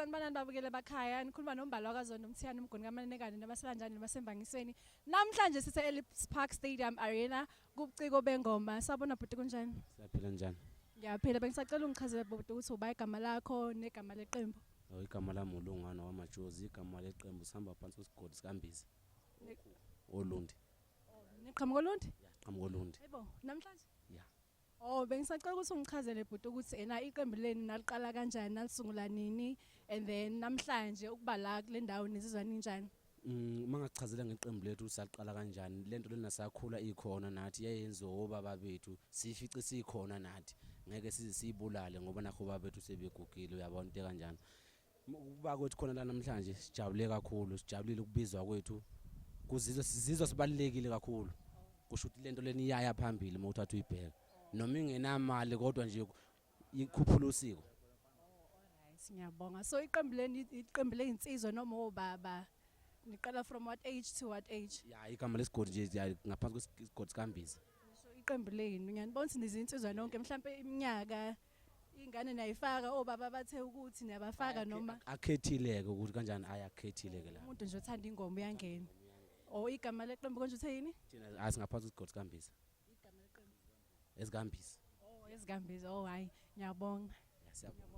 Sanibonani babukele bakhaya, nikhuluma nombalo wakaZondo Mthiyane uMguni kaManenekane nabaselanjani nabasembangisweni. Namhlanje sise Ellis Park Stadium Arena kubuciko bengoma. Sabona bhuti, kunjani? Siyaphila, njani? Ngiyaphila, bengisacela ungichazele bhuti ukuthi uba igama lakho negama leqembu. Oh, igama lami uLungano wamaJozi, igama leqembu sihamba phansi kwesigodi sikaMbiza. Olundi. Niqhamuka Olundi? Ya, qhamuka Olundi. Hayibo, namhlanje? Ya. Oh, bengisacela ukuthi ungichazele bhuti ukuthi ena iqembu lenu naliqala kanjani, nalisungula nini, and then namhlanje ukuba la kule ndawo nizizwa ninjani? Mangachazela ngeqembu lethu saqala kanjani. Lento lena sakhula ikhona nathi, yayenziwa obaba bethu, sifice sikhona nathi. Ngeke size siyibulale ngoba nakho baba bethu sebegugile, uyabona into kanjani. Ukuba kwethu khona la namhlanje sijabule kakhulu, sijabulile ukubizwa kwethu. Kuzizwa sizizwa sibalulekile kakhulu. Kusho ukuthi lento leni iyaya phambili uma uthatha uyibheka. Noma ingenamali kodwa nje ikhuphula usiko. Right, ngiyabonga. So iqembu lenu iqembu lezinsizwa noma obaba? Niqala from what age to what age? Ya, igama lesigodi nje, ya, ngaphansi kwesigodi sikaMbiza. So iqembu lenu ngiyanibona ukuthi nizinsizwa nonke, mhlambe iminyaka ingane niyayifaka, obaba bathe ukuthi niyabafaka noma Akhethile ke ukuthi kanjani, ayakhethile ke la. Umuntu nje othanda ingoma uyangena. Oh, igama leqembu konje uthe yini? Thina asingaphansi kwesigodi sikaMbiza. Igama leqembu. EzikaMbiza. Oh, ezikaMbiza. Oh hayi, ngiyabonga. Ya, siyabonga.